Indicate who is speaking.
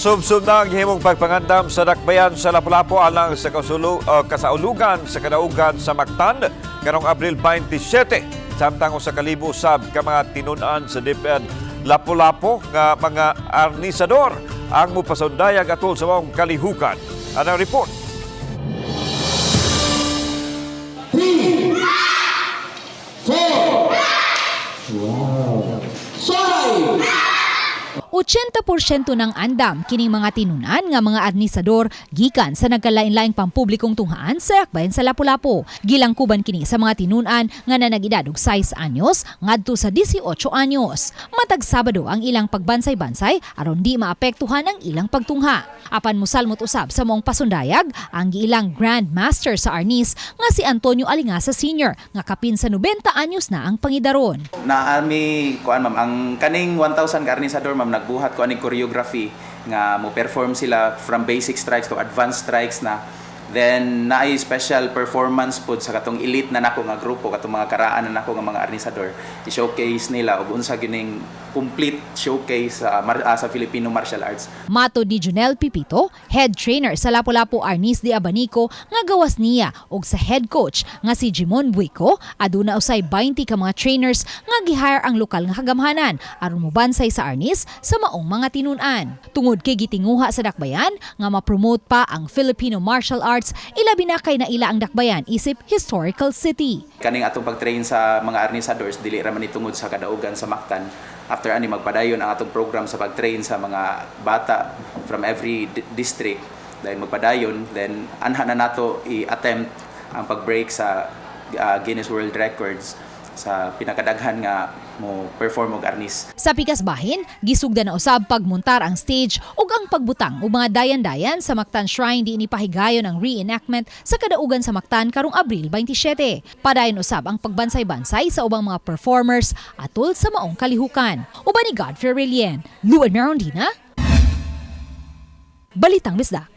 Speaker 1: Nasubsob na ang gihimong pagpangandam sa dakbayan sa Lapu-Lapu alang sa kasaulugan sa kadaugan sa Mactan karong Abril 27. Samtang 1,000 sab ka mga tinun-an sa DepEd Lapu-Lapu nga mga arnisador ang mupasundayag atol sa maong kalihukan. Anang report?
Speaker 2: Three, four, five.
Speaker 3: 80% ng andam kining mga tinunan nga mga administrador gikan sa nagkalain-laing pampublikong tunghaan sa Akbayan sa Lapu-Lapu. Gilangkuban kini sa mga tinunan nga nanag-edad og 6 anyos ngadto sa 18 anyos. Matag Sabado ang ilang pagbansay-bansay aron di maapektuhan ang ilang pagtungha. Apan musalmot usab sa maong pasundayag ang giilang Grand Master sa Arnis nga si Antonio Alingasa Sr. nga kapin sa 90 anyos na ang pangidaron.
Speaker 4: Naami kuan, ma'am, ang kaning 1,000 ka arnisador, ma'am, nagbuhat ko aning choreography nga mo perform sila from basic strikes to advanced strikes na. Then naay special performance pod sa katong elite na nako nga grupo, katong mga karaan na nako nga mga arnisador. I-showcase nila og unsa gining complete showcase sa Filipino martial arts.
Speaker 3: Matod ni Junel Pipito, head trainer sa Lapu-Lapu Arnis de Abanico nga gawas niya og sa head coach nga si Jimon Buico, aduna usay 20 ka mga trainers nga gihire ang lokal nga kagamhanan aron mobansay sa Arnis sa maong mga tinun-an. Tungod kay gitinguha sa dakbayan nga ma-promote pa ang Filipino martial arts, ilabi na kay naila ang dakbayan isip historical city.
Speaker 4: Kaning atong pag-train sa mga arnisadors, dili ra man ni tungod sa kadaugan sa Mactan. After ani, magpadayon ang atong program sa pag-train sa mga bata from every district. Then magpadayon, then anha na nato i-attempt ang pag-break sa Guinness World Records sa pinakadaghan nga mo perform og arnis.
Speaker 3: Sa pikas bahin, gisugda na usab pagmuntar ang stage ug ang pagbutang og mga dayan-dayan sa Mactan Shrine diin ipahigayon ang reenactment sa kadaugan sa Mactan karong Abril 27. Padayon usab ang pagbansay-bansay sa ubang mga performers atol sa maong kalihukan. Uban ni Godfrey Relien, Luan Merondina, Balitang Bisdak.